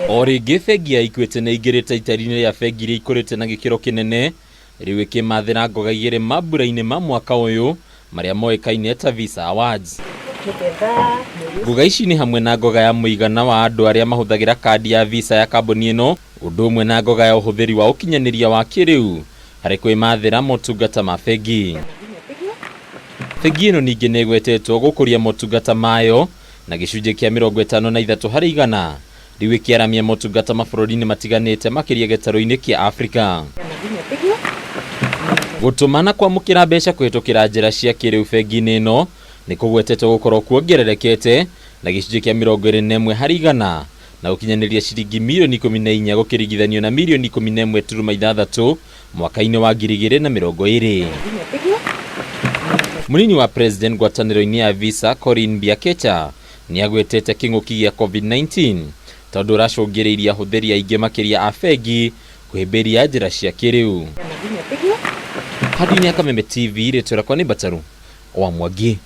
O rĩngĩ bengi ya Equity nĩ ĩingĩrĩte itari-inĩ rĩa bengi iria ikũrĩte na gĩkĩro kĩnene, rĩu ĩkĩmathĩra ngoga igĩrĩ mambura-inĩ ma mwaka ũyũ marĩa moĩkaine ta Visa Awards. Ngoga ici nĩ hamwe na ngoga ya mũigana wa andũ arĩa mahũthagĩra kandi ya Visa ya kambuni ĩno, ũndũ ũmwe na ngoga ya ũhũthĩri wa ũkinyanĩria wa kĩrĩu harĩ kwĩmathĩra motungata ma bengi. Bengi ĩno ningĩ nĩ ĩgwetetwo gũkũria motungata mayo na gĩcunjĩ kĩa 53 harĩ igana, rĩu ĩkĩaramia motungata mabũrũri-inĩ matiganĩte makĩria gĩtarũ-inĩ kĩa Afrika. Gũtũma na kwamũkĩra mbeca kũhĩtũkĩra njĩra cia kĩrĩu bengi-inĩ ĩno nĩ kũgwetetwo gũkorwo kuongererekete na gĩcunjĩ kĩa 21 harĩ igana na gũkinyanĩria ciringi mirioni 14 gũkĩringithanio na mirioni 11.6 mwaka-inĩ wa 2020. Mũnini wa President ngwatanĩro-inĩ ya Visa Corinne Mbiakecha nĩ agwetete kĩng'ũki gĩa Covid-19 tondũ ũracũngĩrĩirie ahũthĩri aingĩ makĩria a bengi kũhĩmbĩria njĩra cia kĩrĩu. Handũ-inĩ ya Kameme TV, rĩtwa rĩakwa nĩ Mbataru wa Mwangi.